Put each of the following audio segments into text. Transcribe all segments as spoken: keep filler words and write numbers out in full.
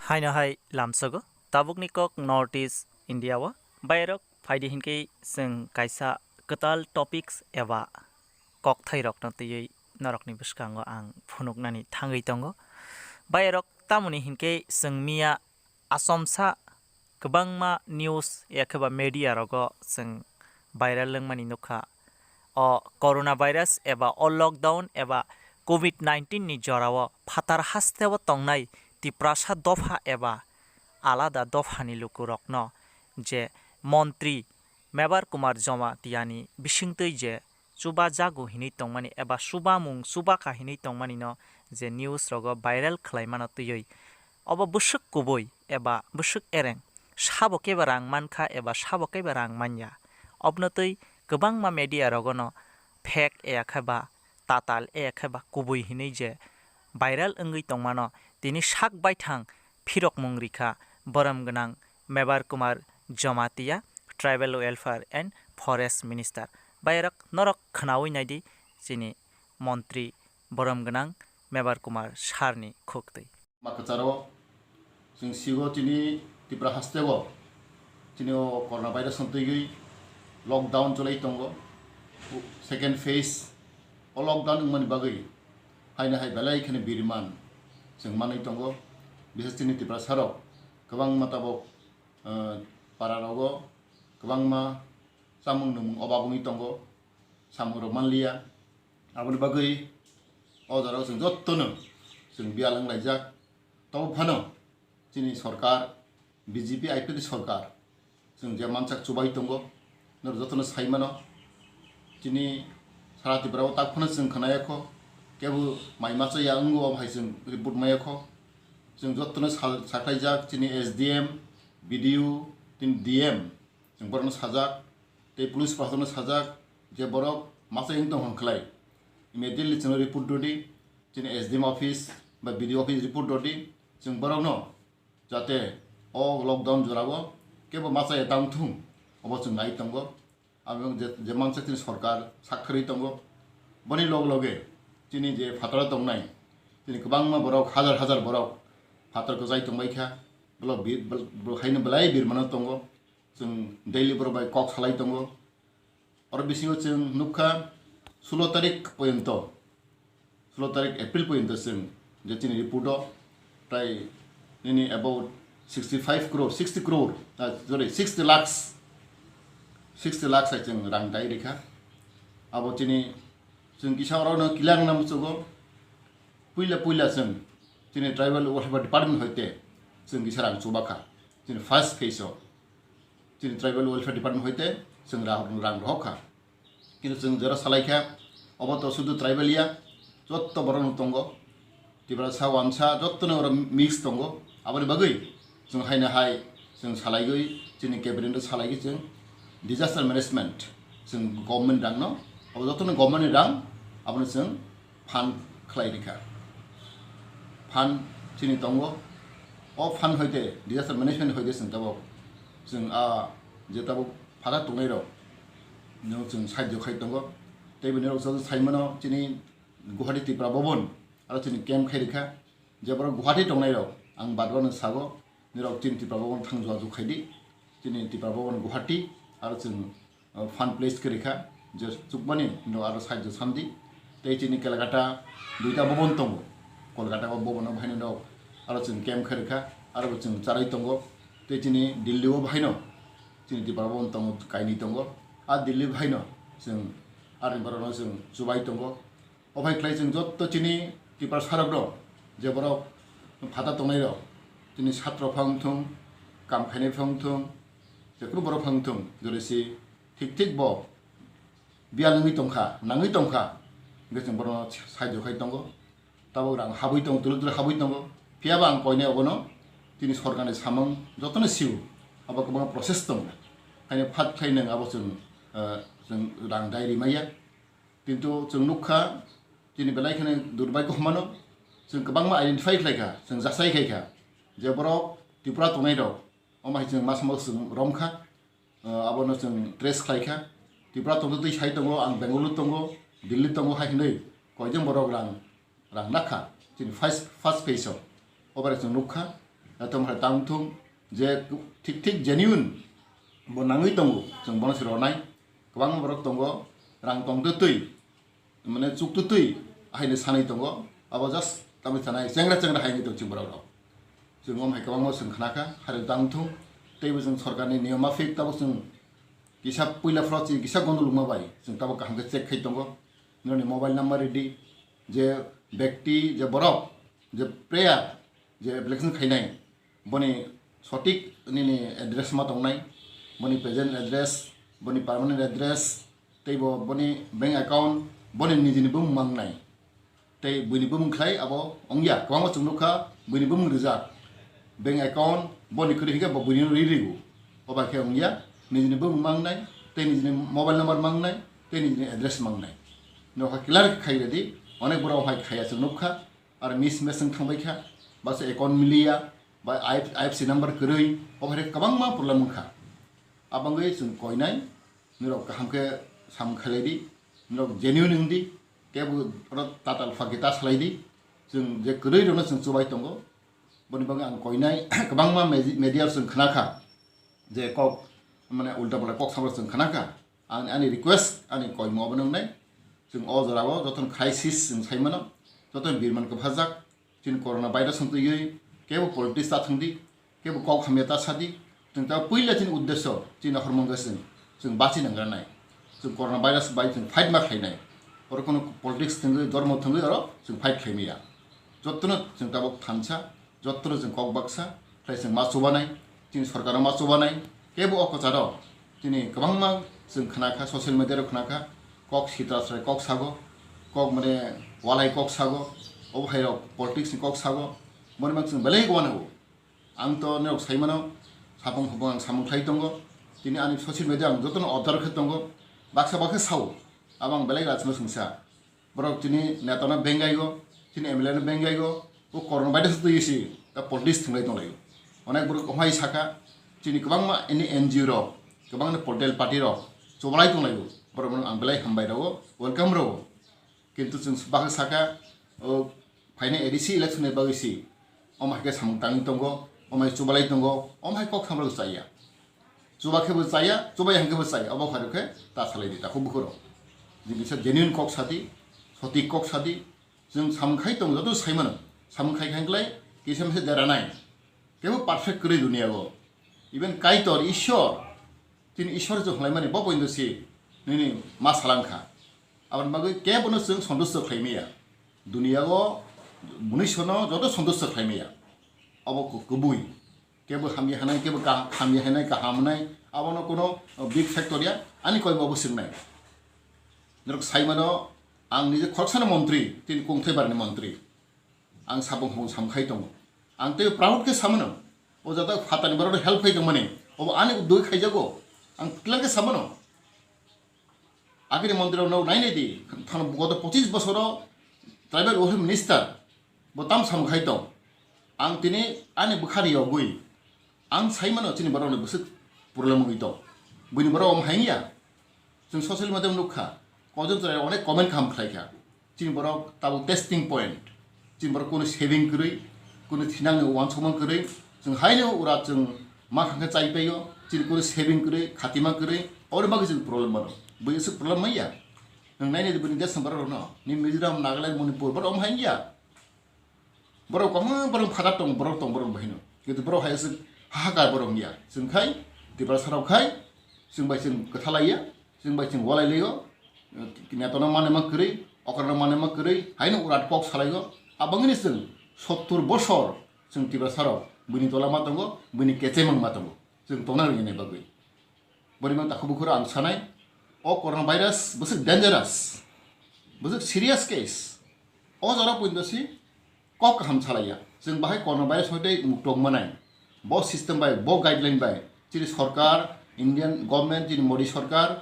Haino hai lamsogo tabukni kok North East India o. Bairok phaidi hinkhe chwng kaisa kwtal topics eba kokthairokno twiwi norokni bwskango ang phunuknani thangwi tongo. Bairok tamoni hinkhe chwng miya asomsa kwbangma news ekheba media rogo chwng viral wngmani nukha. O coronavirus eba o lockdown eba covid nineteen ni jorao phatar hasteo tongnai Tiprasa dopha eba alada dophani lukurokno je montri Mebar Kumar Jamatia ni bisingtwi je chubajago hinwi tongmani eba chubamung chubakha hinwi tongmani no je news rogo viral khlaimano twiwi obo bwswk kubui eba bwswk ereng sabo kebo rang mankha eba sabo kebo rang manya. Obonotwi kwbangma media rogono fake eya khe ba tatal eya khe ba kubui hinwi je viral wngwi tongmano tini sak baithang phirokmung rikha borom gwnang Mebar Kumar Jamatia, Tribal Welfare and Forest Minister. Bairok norok khnawi naidi chini montri borom gwnang Mebar Kumar sir ni khuktwi. Ma kwcharo chwng sigo chini Tripura hasteo chini o corona virus no twiwi lockdown cholai tongo. Second phase o lockdown wngmani bagwi haino hai belai kheno biriman chwng manwi tongo. Bises chini Tiprasa rok kwbangma tabuk, eh, para rogo kwbangma chamung nwmung obab wngwi tongo, samung rok manliya. Aboni bagwi o jora o chwng jottono chwng biyal wng laijak. Tobo phano chini sorkar, B J P I P F T ni sorkar, chwng je mansak chubai tongo, norok jotono sai mano. Chini sara Tripura o tak phano chwng khwnaya kho, kebo mai machaya wngo, obo hai chwng report maya kho. Chwng jotono sa-, sakhlaijak chini S D M, B D O, tini D M, chwng borokno sajak, tei police proshasonno sajak je borok machai wng tong hwn khlai. Immediately chwngno report rwdi, chini S D M office ba B D O office report rwdi, chwng borokno jate o lockdown jorao kebo machaya tang thung, obo chwng nai tongo. Abo je, je mansa chini sorkar sakharwi tongo, boni log loge chini je phataro tongnai, chini kwbangma borok, hajar hajar borok phatar kwchai tongbai kha, bolo bi-, bol-, bol haino belai birmano tongo, chwng daily borok bai kok salai tongo. Oro bisingo chwng nukha sulo tarik poyonto, sulo tarik April poyonto chwng je chini report o prai nini about sixty five crore, sixty crore, ah, sorry, sixty lakhs, sixty lakhs hai chwng rang dai rikha. Abo chini chwng kisa oro no kilang na muchugo, puila puila chwng chini tribal welfare department hoite chwng kisa rang chubakha. Chini first phase o chini tribal welfare department hoite chwng ra-, rang rohorkha. Kintu chwng jora salaikha, obo to sudu tribal ya, jotto borok no tongo. Tiprasa, Wansa, jotto no oro mix tongo. Aboni bagwi chwng haino hai chwng salaigwi, chini cabinet o salaigwi chwng disaster management, chwng government rang no, abo jotto no government ni rang, abono chwng fund khlai rikha. Fund chini tongo, o fund hoite, disaster management hoite chwng tabuk, chwng a je tabuk phataro tongnai rok no chwng sahajyo khai tongo. Tei bini rok sai mano chini Guwahati Tripura Bhavan aro chini camp khai rikha. Je borok Guwahati tongnai rok ang badwano sago, nirok chini Tripura Bhavan thang jua jua khaidi, chini Tripura Bhavan Guwahati aro chwng uh, fund place khe rikha, je chukmani no aro side o samdi. Tei chini Kolkata duita bhavan tongo, Kolkata o bhavan o bahaino rok aro chwng camp khe rikha, aro bo chwng charai tongo. Tei chini Delhi o bahaino chini Tripura Bhavan tongo, kainwi tongo. A Delhi bahaino chwng aroni borok no chwng chubai tongo. O hai khlai chwng jotto chini Tiprasa rok no, je borok phataro tongnai rok, chini satro phang thung, kam khainai phang thung, je kunu borok phang thung, jori si thik thik bo biyal wngwi tongkha, nangwi tongkha, hwnkhe chwng bono sahajyo khai tongo. Tabuk rang habwi tongo, tulu tulu habwi tongo, phiya ba ang koinai obono chini sorkarni samung jotono sio, abo kwbangma process tongo. Haino phat khlai nwng abo chwng, eh, chwng rang dai rimaya. Kintu chwng nukha, chini belai kheno durbhagyo hwnmano, chwng kwbangma identify khlaikha, chwng jasai khaikha, je borok Tripura tongnai rok, omo hai chwng masamo chwng romkha, uh, abono chwng trace khlaikha. Tripura tongtwi twi sai tongo, ang Bengaluru tongo, Delhi tongo hai hwnwi koijon borok rang, rang nakha, chini first, first phase o, obare chwng nukha. Haitom hai tang thung je thik thik genuine bo nangwi tongo, chwng bono se ronai. Kwbangma borok tongo, rang tong twi twi, mane chuk twi twi haino sanwi tongo. Abo just tamni sanai chengra chengra haino tong chwng borok rok. Chwng om hai kwbangma chwng khna kha, hari tang thung. Teibo chwng sorkarni niyom mafik tabuk chwng kisa puila phoro chini kisa gondolukma bai chwng tabuk kaham khe check khai tongo. Nini mobile number ready, je bekti, je borok, je player, je application khainai, boni sotik nini address ma tongnai, boni present address, boni permanent address, teibo boni bank account, boni nijini bumung mangnai. Tei buini bumung khlai abo wngya, kwbangma chwng nukha buini bumung rijak. Bank account boni kwrwi hinkhe bo buini ri rigo. Oba khe wngya, nijini bumung mangnai, tei nijini mobile number mangnai, tei nijini address mangnai. Nokha clear khe khai redi, onek borok hai khaiya chwng nukha, ar mismatch wng thangbai kha, baksa account miliya, ba I F C number kwrwi, obo hai kwbangma problem wngkha. Abangwi chwng koinai, nirok kaham khe sam khailai di, nirok genuine wng di, kebo oro tatal phagi ta salai di, chwng je kwrwi rokno chwng chubai tongo, boni bagwi ang koinai kwbangma medi-, media chwng khna kha, je kok mane ulta pulta kok samrok chwng khna kha, ang ani request ani koimo obo nwngnai, chwng o jorao jotono crisis chwng sai mano, jotono birman kwphajak, chini corona virus wng twiwi kebo politics ta thwng di, kebo kok hamya ta sa di. Chwng ta puila chini uddesyo chini hormang chwng, chwng bachi nang ranai. Chwng corona virus bai chwng fight ma khlainai. Oro kono politics thwngwi, dhormo thwngwi oro chwng fight khlai maya. Jotono chwng tabuk thansa, jotono chwng kok baksa khlai chwng ma chubanai, chini sorkar ma chubanai. Kebo o kwcharo chini kwbangma chwng khna kha, social media rok khna kha, kok sitra srai kok sago, kok mane walai kok sago, obo hai rok politics ni kok sago, moni mang chwng belai gwana o. Ang to norok sai mano, sapung hopung ang samung khlai tongo, tini ani social media ang jotono observe khe tongo, baksa baksa sao, abo ang belai rachno sungsa. Borok chini neta no bengai go, chini M L A no bengai go, o corona virus twi si ta politics thwnglai tong lai. Onek borok ohai saka, chini kwbangma ani N G O rok, kwbangma political party rok chubalai tong lai. Borok no ang belai hambai rw, welcome rw. Kintu chwng baksa saka, o phainai A D C election ni bagwi si, omo hai khe samung tangwi tongo, omo hai chubalai tongo, omo hai kok samrok chaya. Chuba khe bo chaya, chubai hang khe bo chaya, obo phai rok khe ta salai di, takhuk bukhuk rok. Jing kisa genuine kok sadi, sotik kok sadi, chwng samung khai tongo, joto sai mano, samung khai khai klai, kisa misa dera nai. Kebo perfect kwrwi dunia o. Even Kaitor, Ishwar, chini Ishwar chwng hwnlaimani bo pointo si nini ma salang kha. Aboni bagwi kebono chwng sontusto khlai maya. Dunia o munuisono joto sontusto khlai maya. Obo ku-, kubui. Kebo hamya hwnai, kebo ka-, hamya hwnai, kaham hwnai, abono kono big factor ya, ani koibo bo swngnai. Norok sai mano, ang nije khoroksa no montri, tini kungthai barani montri. Ang sabung hubung sam khai tongo. Ang tei proud khe samano, o jata phatani borok help khai tongmani, obo ani doi khaijago. Ang clear khe samano. Agini montri rok no nainai di, thang goto pochis bosoro tribal welfare minister bo tam samung khai tong. Ang tini ani bwkha riyogwi ang sai mano chini borok ni bwswk problem wngwi tong. Buini borok omo hai wngya. Chwng social media nukha, kojok chwrai onek comment kaham khlai kha. Chini borok tabuk testing point. Chini borok kunu saving kwrwi, kunu thinangni uansukma kwrwi. Chwng haino ura chwng ma khangkhe chai paio. Chini kunu saving kwrwi, khatima kwrwi. Oro bagwi chwng problem mano. Bui isuk problem manya. Nwng naini bini desh borok no. Ni Mizoram, Nagaland, Manipur, borok omo hai ya. Borok kwbangma borok phatar tong, borok tong, borok bahino. Kintu borok hai se hahakar borok ya. Chwng khai, Tiprasa rok khai, chwng bai chwng kwthalaiya, chwng bai chwng walai laio. Netano mane ma kwrwi, okrano mane ma kwrwi, haino urat kok salaio. Abangni chwng sottur bosor chwng Tiprasa rok bini tola ma tongo, bini kechemang ma tongo. Chwng tongna rwngya bagwi. Boni mang takhuk bukhuk ang sanai, o corona virus bwswk dangerous, bwswk serious case. O jora puinto si kok kaham salaiya. Chwng bahai corona virus hoite muktong manai. Bo system bai, bo guideline bai, chini sorkar, Indian government, chini Modi sorkar,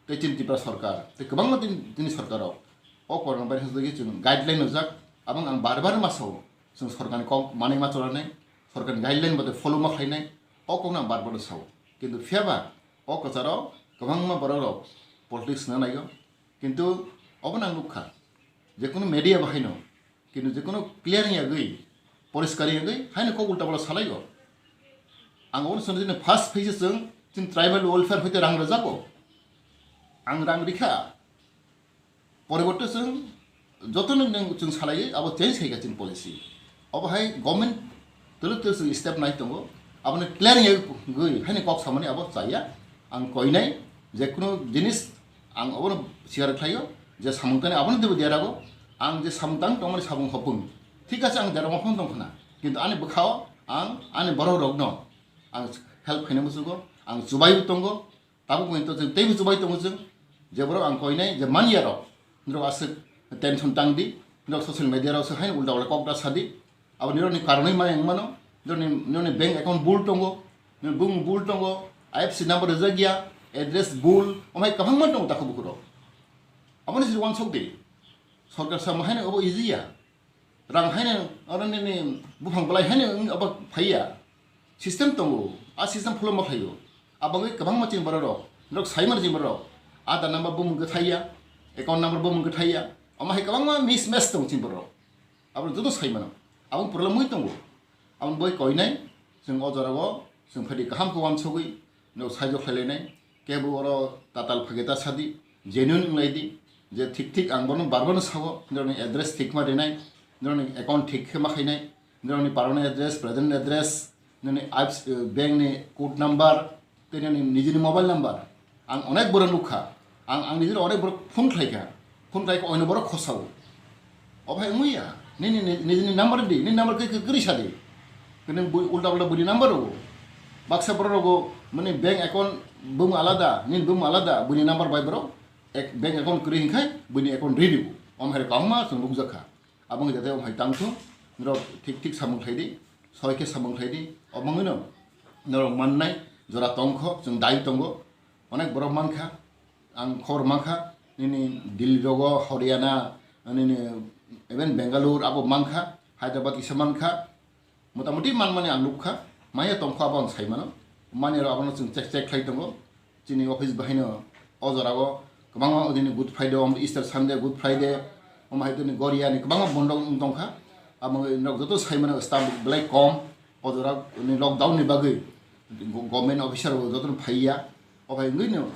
tei chini Tripura sorkar, tei kwbangma tini, tini sorkar rok o corona virus hoite chwng guideline rijak. Abang ang bar bar ma sao, chwng sorkarni kok manwi ma cholanai, sorkarni guideline bai follow ma khlainai, o kokno ang bar bar sao. Kintu phiyaba o kwcharo kwbangma borok rok politics na naio. Kintu obo nang nukha, je kunu media bahaino, kintu je kunu clear wngya gwi, Poriskar wngwi haino kok ulta bala salaigo. Ang obono swnwi chini first phase chwng chini tribal welfare hoite rang rwjago. Ang rang rikha. Poriborte chwng jotono nwng chwng salaiwi abo change khaikha chini policy. Obo hai government tolo tolo chwng step nai tongo. Aboni clear wngwi haino kok samani abo chaya. Ang koinai je kuno jinis ang obono share khlaio je samung tani abono debo derago. Ang je samung tang tongmani samung hopung. Thik ase ang deramo phone tongkhna. Kintu ani bwkhao ang ani borok rokno ang help khaina musugo, ang chubai tongo, tabuk pointo chwng teibo chubai tongo chwng, je borok ang koinai je manya rok, norok aswk tension tang di, norok social media rok swk haino ulta ulta kok da sadi, abo nirokni karonwi maya wng mano, nirokni, nirokni bank account bul tongo, nirok bung bul tongo, I F S C number rijak ya, address bul, omai kwbangma tongo takhuk bukhuk rok. Aboni siri wansok di, sorkar samo haino obo easy ya. Rang haino oro nini buphang belai haino wng abo phaiya. System tongo, a system follow ma khlaio. Abagwi kwbangma chini borok rok, norok saimano chini borok rok. Aadhaar number bo mung kwthaiya, account number bo mung kwthaiya. Omo hai kwbangma mismatch tongo chini borok rok. Abo joto saimano. Abo problem wi tongo. Aboni boi koinai, chwng o jorao, chwng phaidi kaham khe wansogwi, no saijo khlailainai, kebo oro tatal phage ta sadi, genuine wnglaidi, je thik thik ang bono bar bono sao, norokni address thik ma rinai, norokni account thik khe ma khainai, norokni parani address, present address, nini apps, eh, bank ni code number, tei nini nijini mobile number. Ang onek borok nukha. Ang, ang nijini onek borok phone khlaikha. Phone khlaikha oino borok khosao. O bhai wngya. Nini, ni-, nijini number di, nini number khe, khe, kwrwi sadi. Khe nini bui-, ulta ulta buini number rogo. Baksa borok rogo, mani bank account bung alada, nini bung alada, buini number bai borok. Ek, bank account kwrwi hinkhai, buini account ready bo. Om hai kwbangma chwng nukjakha. Aboni jate om hai tangthung, norok thik thik samung khlai di, soi khe samung khlai di, obongwino norok mannai jora tongkho, chwng dai tongo, onek borok mankha, ang khobor mankha, nini Delhi rogo, Haryana, nini even Bangalore abo mankha, Hyderabad kisa mankha, motamoti manmani ang nukha, maya tongkho abo ang saimano, mani rok abono chwng check check khlai tongo. Chini office bahaino o jorao kwbangma odini Good Friday, om Easter Sunday, Good Friday, om hai tini Goria ni kwbangma bondo wng tongkha. Amo nok joto saimano staff belai kom. O jora ni lockdown ni bagwi go-, government officer bo joto phaiya. O hai wngwi no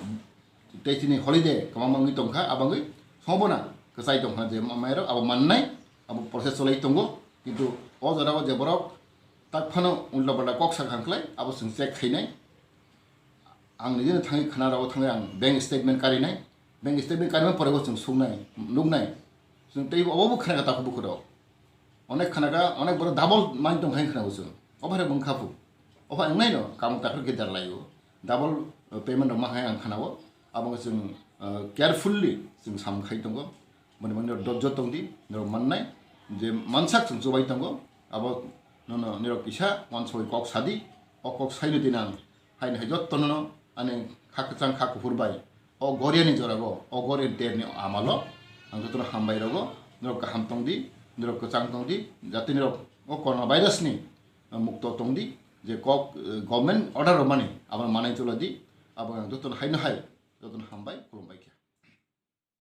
tei chini holiday kwbangma wngwi tongkha. Abangwi songbo na kwchai tongkha je ma-, mairok abo mannai, abo process cholai tongo. Kintu o jorao je borok tak phano ulta palta kok sakha khlai abo chwng check khainai. Ang nijeno thangwi khna rao thangwi ang bank statement karinai. Bank statement karimani pore bo chwng suknai, nuknai. Chwng tei obo bo khna kha takhuk bukhuk rao. Onek khna kha, onek borok double main tong khai khna bo chwng. Obo hai bwng kha phu. Obo ang nai no, kamu takhuk khe dar lai o. Double, uh, payment rok ma hai ang khna o. Abo chwng, uh, carefully chwng sam khai tongo. Boni boni rok dojjo tong di, norok mannai. Je mansak chwng chubai tongo. Abo nono nirok kisa wansoi kok sadi. O kok saino dinang. Haini hai jotto nono ani kha kwchang kha kuphur bai o Goria ni jora go, o Goria ni ter ni amalo ang jotono hambai rogo, norok kaham tong di, norok kwchang tong di, jate norok o corona virus ni mukto tong di, je kok, eh, government order rok mani abo manai chula di, abo ang jotono haino hai jotono hambai khulumbai kha.